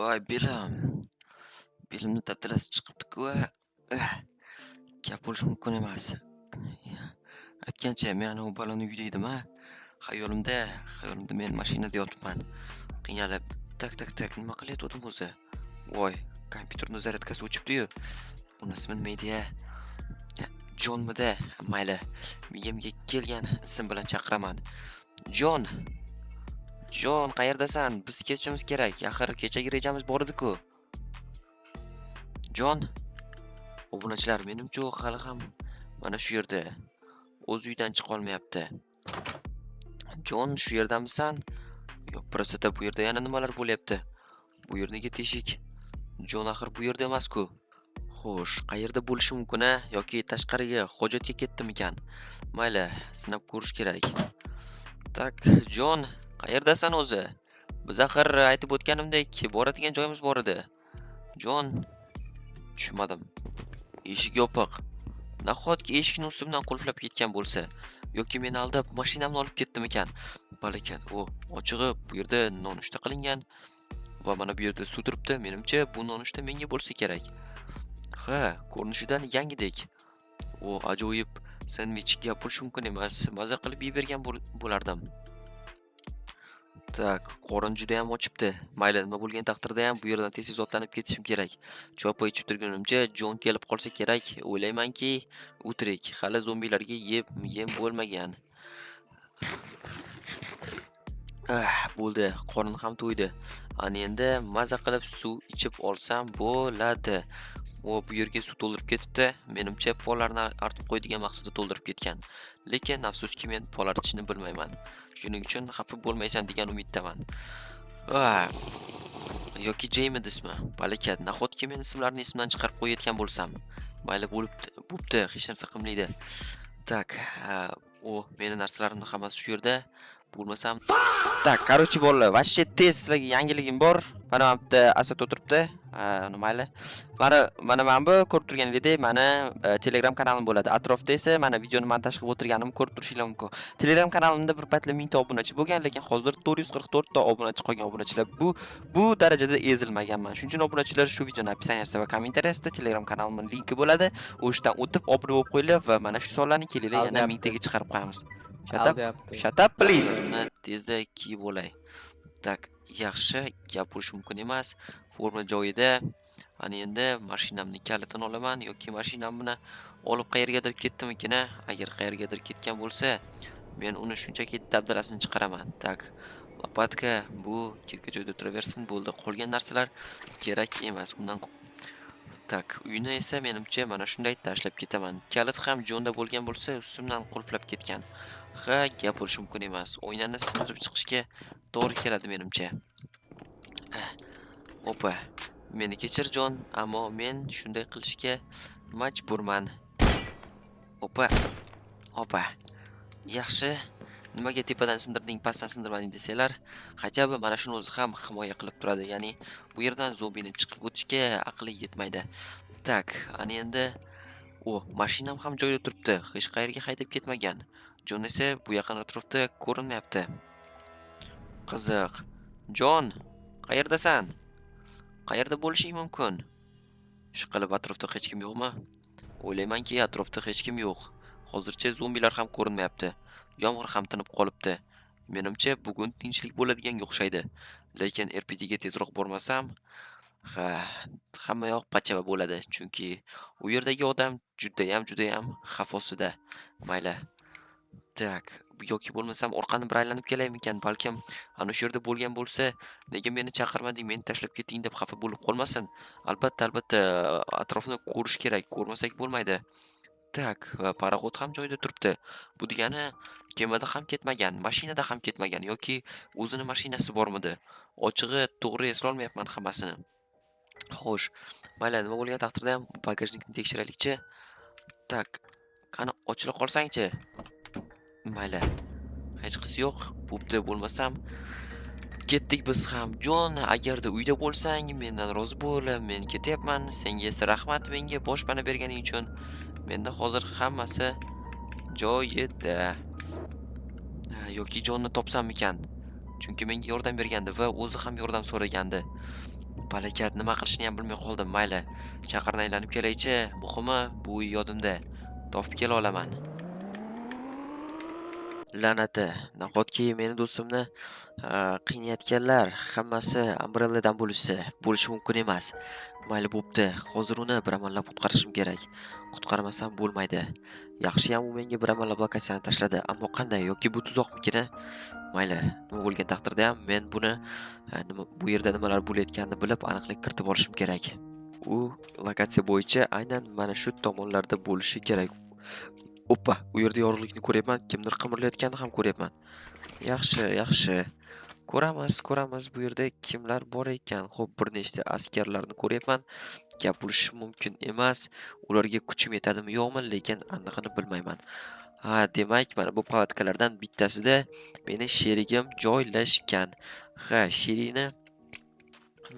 Voy, belim. Belimni dabdalasi chiqibdi-ku. Gap bo'lishi mumkin emas. Aytgancha, men anavi baloni uyda edim-a. Xayolimda men mashinada yotibman. Qiynalib. Так, так, так, nima qilayotgandim o'zi? Voy, kompyuterni zaryadkasi o'chibdi-yu. Uni ismi nima edi-ya? Jonmidi? Mayli. Miyamga kelgan ism bilan chaqiraman. Jon. Jon, qayerdasan? Biz ketishimiz kerak. Axir kechagi rejamiz bor edi-ku. Jon. Obunachilar, menimcha u hali ham mana shu yerda. O'z uyidan chiqa olmayapti. Jon, shu yerdamisan? Yo'q, просто bu yerda yana nimalar bo'lyapti? Bu yer nega teshik? Jon axir bu yerda emas-ku. Xo'sh, qayerda bo'lishi mumkin a? Yoki tashqariga hojatga ketdimikan? Mayli, sinab ko'rish kerak. Так, Jon, qayerdasan o'zi? Biz axir aytib o'tganimdek, boradigan joyimiz bor edi. Jon, tushunmadim. Eshik yopiq. Nahotki eshikni ustimdan qulflab ketgan bo'lsa yoki meni aldab mashinamni olib ketdimikan? Balakat, o, ochig'i bu yerda nonushta qilingan va mana bu yerda suv turibdi. Menimcha, bu nonushta menga bo'lsa kerak. Ha, ko'rinishidan yangidek. O, ajoyib sendvich, gap bo'lishi mumkin emas. Maza qilib yeb bergan bo'lardim. Так, qorin judayam ochibdi. Mayli, nima bo'lgan taqdirda ham bu yerdan tez-tez otlanib ketishim kerak. Choy-poy ichib turgunimcha Jon kelib qolsa kerak. O'ylaymanki, u tirik. Hali zombilarga yeb yem bo'lmagan. Ah, bo'ldi, qorin ham to'ydi. Ana endi maza qilib suv ichib olsam bo'ladi. O, bu yerga suv to'ldirib ketibdi. Menimcha, pollarni artib qo'yadigan maqsadda to'ldirib ketgan. Lekin afsuski men pol artishni bilmayman. Shuning uchun xafa bo'lmaysan degan umiddaman. Ah, yoki Jaymidi ismi? Balakat, nahotki men ismlarni esimdan chiqarib qo'yayotgan bo'lsam? Mayli, bo'libdi, bo'pti, hech narsa qilmaydi. Так, o, meni narsalarimni hammasi shu yerda. Bo'lmasam. Так, короче, bolalar, вообще tez sizlarga yangiligim bor. Mana bu yerda Asad o'tiribdi. Mayli. Mana bu ko'rib turganingizdek, mani Telegram kanalim bo'ladi. Atrofda esa mana videoni montaj qilib o'tirganimni ko'rib turishinglar mumkin. Telegram kanalimda bir paytlar 1000 ta obunachi bo'lgan, lekin hozir 444 ta obunachi qolgan obunachilar. Bu darajada ezilmaganman. Shuning uchun obunachilar, shu videoni описание sida va kommentariyasida Telegram kanalimning linki bo'ladi. O'shadan o'tib obuna bo'lib qo'yinglar va mana shu sonlarni kelinglar yana Aldayapti. 1000 taga chiqarib qo'yamiz. Shut up. Aldayapti. Shut up, please. Tezda kiyib olay. Так, yaxshi, gap bo'lishi mumkin emas. Forma joyida. Ana endi mashinamni kalitini olaman yoki mashinamni olib qayergadir ketdimikin a? Agar qayergadir ketgan bo'lsa, men uni shunchaki dabdalasini chiqaraman. Так, лопатка bu kirka joyda turaversin, bo'ldi. Qolgan narsalar kerak emas. Undan. Так, uyni esa menimcha mana shunday tashlab ketaman. Kalit ham Jonda bo'lgan bo'lsa, ustimdan qulflab ketgan. Ha, gap bo'lishi mumkin emas. Oynani sindirib chiqishga to'g'ri keladi menimcha. Opa. Meni kechir, Jon, ammo men shunday qilishga majburman. Opa. Opa. Yaxshi. Nimaga tepadan sindirding, pastdan sindirmading desanglar, хотя бы mana shuni o'zi ham himoya qilib turadi. Ya'ni bu yerdan zombini chiqib o'tishga aqli yetmaydi. Так, ana endi o, mashinam ham joyida turibdi. Hech qayerga haydab ketmagan. Jon esa bu yaqin atrofda ko'rinmayapti. Qiziq. Jon, qayerdasan? Qayerda bo'lishing mumkin? Ishqilib, atrofda hech kim yo'qmi? O'ylaymanki, atrofda hech kim yo'q. Hozircha zombilar ham ko'rinmayapti. Yomg'ir ham tinib qolibdi. Menimcha, bugun tinchlik bo'ladiganga o'xshaydi. Lekin RPDga tezroq bormasam, ha, hammayoq pachava bo'ladi. Chunki u yerdagi odam judayam, judayam xavf ostida. Mayli. Так, yoki bo'lmasam orqani bir aylanib kelaymikan? Balkim ana shu yerda bo'lgan bo'lsa, nega meni chaqirmading, meni tashlab ketding deb xafa bo'lib qolmasin. Albatta, albatta, atrofni ko'rish kerak, ko'rmasak bo'lmaydi. Так, va пароход ham joyida turibdi. Bu degani kemada ham ketmagan, mashinada ham ketmagan yoki o'zini mashinasi bormidi? Ochig'i, to'g'ri eslolmayapman hammasini. Xo'sh, mayli, nima bo'lgan taqdirda ham bagajnikni tekshiraylikchi. Так, qani, ochila qolsangchi. Mayli. Hechqisi yo'q. Bo'pti, bo'lmasam ketdik biz ham. Jon, agarda uyda bo'lsang, mendan rozi bo'l, men ketyapman. Senga esa rahmat menga boshpana berganing uchun. Menda hozir hammasi joyida. Yoki Jonni topsammikan? Chunki menga yordam bergandi va o'zi ham yordam so'ragandi. Palakat, nima qilishni ham bilmay qoldim. Mayli, shaharni aylanib kelaychi. Muhimi, bu uy yodimda. Topib kela olaman. La'nati, nahotki meni do'stimni qiynayotganlar hammasi Umbrelladan bo'lishsa, bo'lishi mumkin emas. Mayli, bo'pti. Hozir uni bir amallab qutqarishim kerak. Qutqarmasam bo'lmaydi. Yaxshiyam u menga bir amallab lokatsiyani tashladi, ammo qanday yoki bu tuzoqmikin? Mayli, nima bo'lgan taqdirda ham men buni nima, bu yerda nimalar bo'layotganini bilib, aniqlik kiritib olishim kerak. U lokatsiya bo'yicha aynan mana shu tomonlarda bo'lishi kerak. Oppa, u yerda yorug'likni ko'ryapman, kimdir qimirlayotganini ham ko'ryapman. Yaxshi, yaxshi. Ko'ramiz, ko'ramiz bu yerda kimlar bor ekan. Xo'p, bir nechta askarlarni ko'ryapman. Gap bo'lishi mumkin emas. Ularga kuchim yetadimi, yo'qmi, lekin anig'ini bilmayman. Ha, demak, mana bu palatkalardan bittasida meni sherigim joylashgan. Ha, sherigini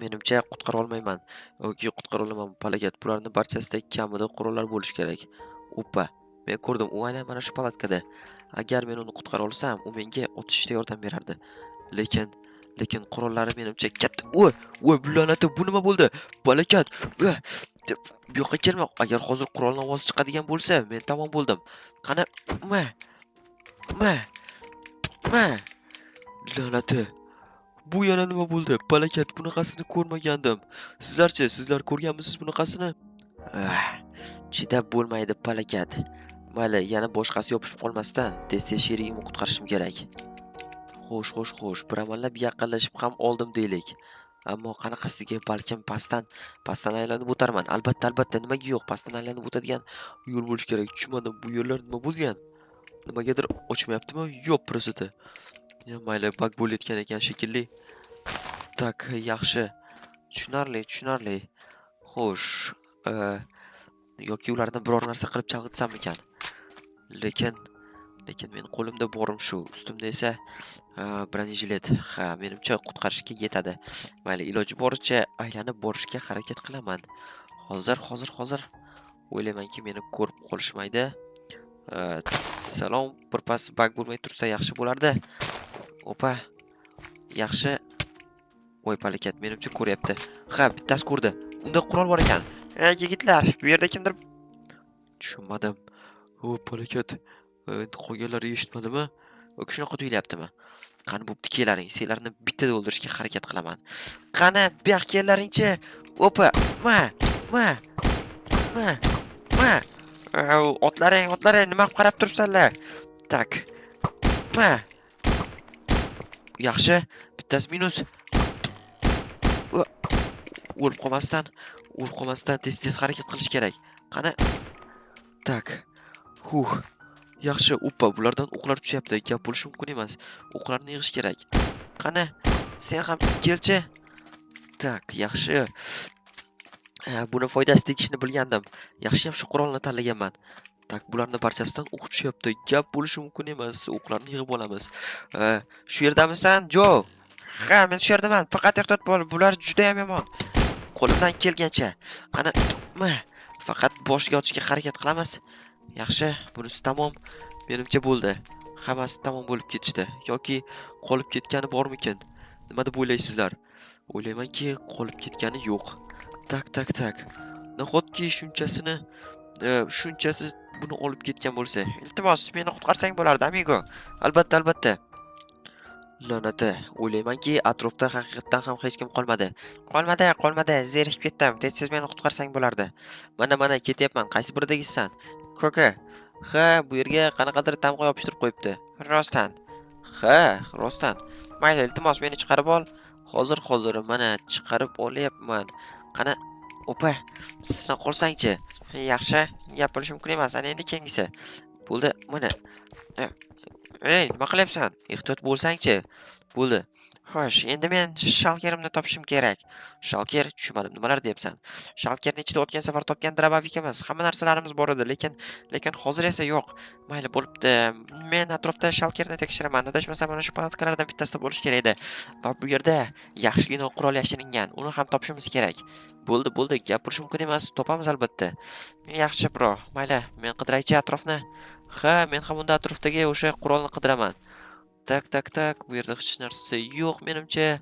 menimcha qutqara olmayman yoki qutqara olaman, palakat. Bularning barchasida kamida qurollar bo'lishi kerak. Oppa, men ko'rdim, u aynan mana shu palatkada. Agar men uni qutqara olsam, u menga otishda yordam berardi. Lekin qurollari menimcha katta. Voy, voy, la'nati, bu nima bo'ldi? Palakat. Bu yoqqa kelma. Agar hozir qurolni ovozi chiqadigan bo'lsa, men tamom bo'ldim. Qani, ma. Ma. Ma. La'nati. Bu yana nima bo'ldi? Palakat, bunaqasini ko'rmagandim. Sizlarchi, sizlar ko'rganmisiz bunaqasini? Ah, chidab bo'lmaydi, palakat. Mayli, yana boshqasi yopishib qolmasdan tez-tez sherigimni qutqarishim kerak. Xo'sh, xo'sh, xo'sh, bir amallab yaqinlashib ham oldim deylik. Ammo qanaqasiga, balkim pastdan aylanib o'tarman. Albatta, albatta, nimaga yo'q? Pastdan aylanib o'tadigan yo'l bo'lishi kerak. Tushunmadim, bu yo'llar nima bo'lgan? Nimagadir ochmayaptimi? Yo'q, просто. Ya, mayli, баг bo'layotgan ekan shekilli. Так, yaxshi. Tushunarli, tushunarli. Xo'sh, yoki ularni biror narsa qilib chalg'itsammikan? Lekin men qo'limda borim shu. Ustimda esa бронежилет. Ha, menimcha qutqarishga yetadi. Mayli, iloji boricha aylanib borishga harakat qilaman. Hozir, hozir, hozir o'ylaymanki, meni ko'rib qolishmaydi. Salom, birpas баг bo'lmay tursa yaxshi bo'lardi. Opa. Yaxshi. Voy, palakat, menimcha ko'ryapti. Ha, bittasi ko'rdi. Unda qurol bor ekan. Ey, yigitlar, bu yerda kimdir. Tushunmadim. O, palakat. Qolganlari eshitmadimi? Yoki shunaqa tuyulyaptimi? Qani, bo'pti, kelaring. Senlarni bittada o'ldirishga harakat qilaman. Qani, bu yoqqa kellaringchi. Opa, ma, ma, ma, ma. Otlaring, otlaring, nima qilib qarab turibsanlar? Так. Ma. Yaxshi, bittasi minus. O'lib qolmasdan, o'lib qolmasdan tez-tez harakat qilish kerak. Qani. Так. Huh. Yaxshi, oppa, bulardan o'qlar tushyapti. Gap bo'lishi mumkin emas. O'qlarni yig'ish kerak. Qani, sen ham kelchi. Так, yaxshi. Buni foydasi tegishini bilgandim. Yaxshiyam shu qurolni tanlaganman. Так, bularni barchasidan o'q tushyapti. Gap bo'lishi mumkin emas. O'qlarni yig'ib olamiz. Shu yerdamisan, Jo? Ha, men shu yerdaman. Faqat ehtiyot bo'l, bular juda ham yomon. Qo'limdan kelgancha. Qani, ma. Faqat boshiga otishga harakat qilamiz. Yaxshi, bunisi tamom. Menimcha bo'ldi. Hammasi tamom bo'lib ketishdi. Yoki qolib ketgani bormikin? Nima deb o'ylaysizlar? O'ylaymanki, qolib ketgani yo'q. Так, так, так. Nahotki shunchasini shunchasi buni olib ketgan bo'lsa? Iltimos, meni qutqarsang bo'lardi, amigo. Albatta, albatta. La'nati, o'ylaymanki, atrofda haqiqatdan ham hech kim qolmadi. Qolmadi, qolmadi, zerikib ketdim. Tez-tez meni qutqarsang bo'lardi. Mana, mana, ketyapman. Qaysi biridagisan? Ko'ka. Ha, bu yerga qanaqadir tamg'a yopishtirib qo'yibdi. Rostdan. Ha, rostdan. Mayli, iltimos, meni chiqarib ol. Hozir, hozir, mana chiqarib olyapman. Qani, opa, sen qolsangchi. Yaxshi, gap bo'lishi mumkin emas. Ana endi keyingisi. Bo'ldi, mana. Ey, nima qilyapsan? Ehtiyot bo'lsangchi. Bo'ldi. Xo'sh, endi men shelterimni topishim kerak. Shelter, tushunmadim, nimalar deyapsan? Shelterni ichida o'tgan safar topgan дробовик imiz, hamma narsalarimiz bor edi, lekin hozir esa yo'q. Mayli, bo'libdi. Men atrofda shelterni tekshiraman. Adashmasam, mana shu palatkalardan bittasida bo'lishi kerak edi. Va bu yerda yaxshigina qurol yashiringan. Uni ham topishimiz kerak. Bo'ldi, bo'ldi, gap bo'lishi mumkin emas. Topamiz albatta. Yaxshi, bro. Mayli, men qidiraychi atrofni. Ha, men ham unda atrofdagi o'sha qurolni qidiraman. Так, так, так. Bu yerda hech narsa yo'q menimcha.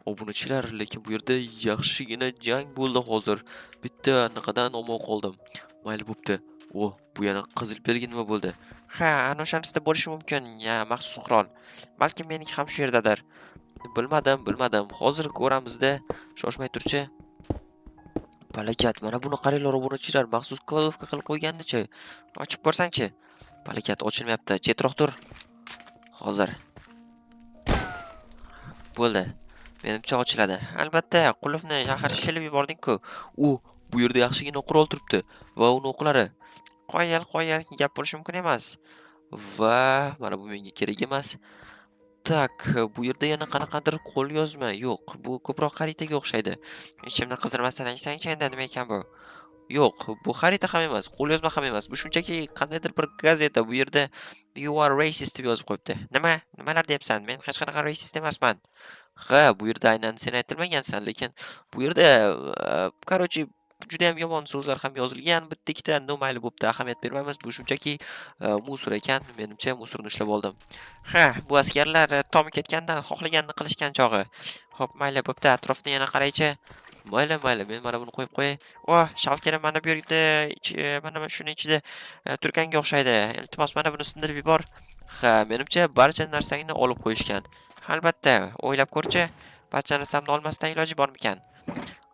Obunachilar, lekin bu yerda yaxshigina jang bo'ldi hozir. Bitta anaqadan omon qoldim. Mayli bo'pti. O, bu yana qizil belgi nima bo'ldi? Ha, ana o'shanisida bo'lishi mumkin, ya, maxsus qurol. Balkim meniki ham shu yerdadir. Bilmadim, bilmadim. Hozir ko'ramizda. Shoshmay turchi. Palakat, mana buni qaranglar obunachilar, maxsus кладовка qilib qo'ygandichi. Ochib ko'rsangchi. Palakat ochilmayapti. Chetroq tur. Hozir. Bo'ldi. Menimcha ochiladi. Albatta, qulfni axir shilib yubording-ku. U bu yerda yaxshigina qurol turibdi va uni o'qlari. Qoyil, qoyil, gap bo'lishi mumkin emas. Va mana bu menga kerak emas. Так, bu yerda yana qanaqadir qo'lyozma yo'q. Bu ko'proq xaritaga o'xshaydi. Ichimni qizdirmasdan aytsangchi endi nima ekan bu? Yo'q, bu xarita ham emas, qo'lyozma ham emas. Bu shunchaki qandaydir bir gazeta. Bu yerda "You are racist" deb yozib qo'yibdi. Nima? Nimalar deyapsan? Men hech qanaqa racist emasman. Ha, bu yerda aynan sen aytilmagansan, lekin bu yerda, короче, juda ham yomon so'zlar ham yozilgan bitta ikkita. Ну, mayli bo'pti, ahamiyat bermaymiz. Bu shunchaki мусор ekan. Menimcha, мусор ni ushlab oldim. Ha, bu askarlar Tom ketgandan xohlaganini qilishgan chog'i. Xo'p, mayli bo'pti, atrofni yana qaraychi. Mayli, mayli, men mana buni qo'yib qo'yay. Oh, shalkerim mana bu yerda, mana shuni ichida turganga o'xshaydi. Iltimos, mana buni sindirib yubor. Ha, menimcha barcha narsangni olib qo'yishgan. Albatta, o'ylab ko'rchi, barcha narsamni olmasdan iloji bormikan?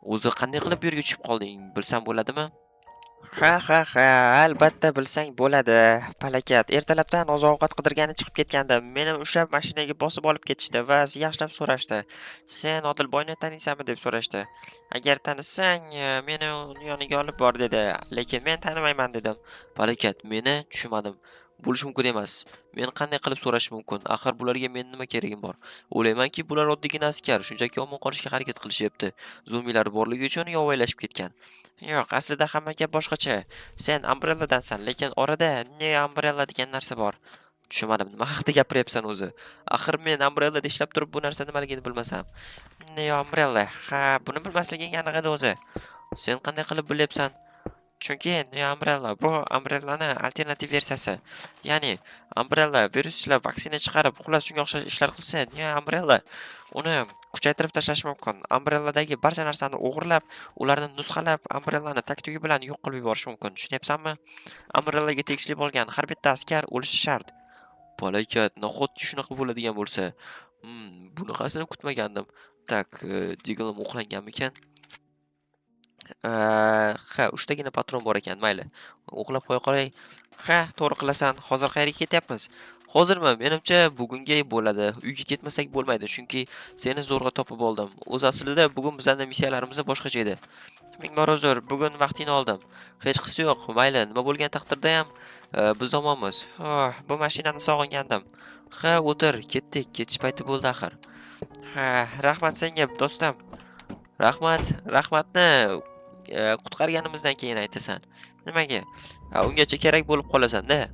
O'zi qanday qilib bu yerga tushib qolding, bilsam bo'ladimi? Ha, ha, ha, albatta bilsang bo'ladi. Palakat, ertalabdan oziq-ovqat qidirgani chiqib ketgandim. Meni ushlab mashinaga bosib olib ketishdi va yaxshilab so'rashdi. Sen Odilboyni taniysanmi deb so'rashdi. Agar tanisang, meni uni yoniga olib bor dedi. Lekin men tanimayman dedim. Palakat, meni tushunmadim. Bo'lishi mumkin emas. Men qanday qilib so'rashim mumkin? Axir bularga meni nima keragim bor? O'ylaymanki, bular oddiygina askar, shunchaki omon qolishga harakat qilishyapti. Zombilar borligi uchun yovvoyilashib ketgan. Yo'q, aslida hamma gap boshqacha. Sen Umbrelladansan, lekin orada Neo Umbrella degan narsa bor. Tushunmadim, nima haqida gapiryapsan o'zi? Axir men Umbrellada ishlab turib bu narsa nimaligini bilmasam. Neo Umbrella. Ha, buni bilmasliging aniq edi o'zi. Sen qanday qilib bilyapsan? Chunki Neo Umbrella bu Umbrellani alternativ versiyasi. Ya'ni Umbrella virus ishlab, vaksina chiqarib, xullas shunga o'xshash ishlar qilsa, Neo Umbrella uni kuchaytirib tashlashi mumkin. Umbrelladagi barcha narsani o'g'irlab, ularni nusxalab, Umbrellani tag-tugi bilan yo'q qilib yuborishi mumkin. Tushunyapsanmi? Umbrellaga tegishli bo'lgan har bitta askar o'lishi shart. Palakat, nahotki shunaqa bo'ladigan bo'lsa? Bunaqasini kutmagandim. Так, Deagle'im o'qlanganmikan? Ha, uchtagina patron bor ekan, mayli. O'qlab qo'ya qolay. Ha, to'g'ri qilasan. Hozir qayerga ketyapmiz? Hozirmi? Menimcha bugunga bo'ladi. Uyga ketmasak bo'lmaydi, chunki seni zo'rg'a topib oldim. O'zi aslida bugun bizning missiyalarimiz boshqacha edi. Ming bor uzr, bugun vaqtingni oldim. Hech qisi yo'q. Mayli, nima bo'lgan taqdirda ham biz omonmiz. Oh, bu mashinani sog'ingandim. Ha, o'tir, ketdik. Ketish payti bo'ldi axir. Ha, rahmat senga, do'stim. Rahmat, rahmatni qutqarganimizdan keyin aytasan. Nimaga? Ha, ungacha kerak bo'lib qolasan-da.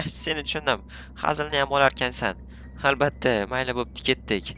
Seni tushundim. Hazilni ham olarkansan. Albatta, mayli bo'pti, ketdik.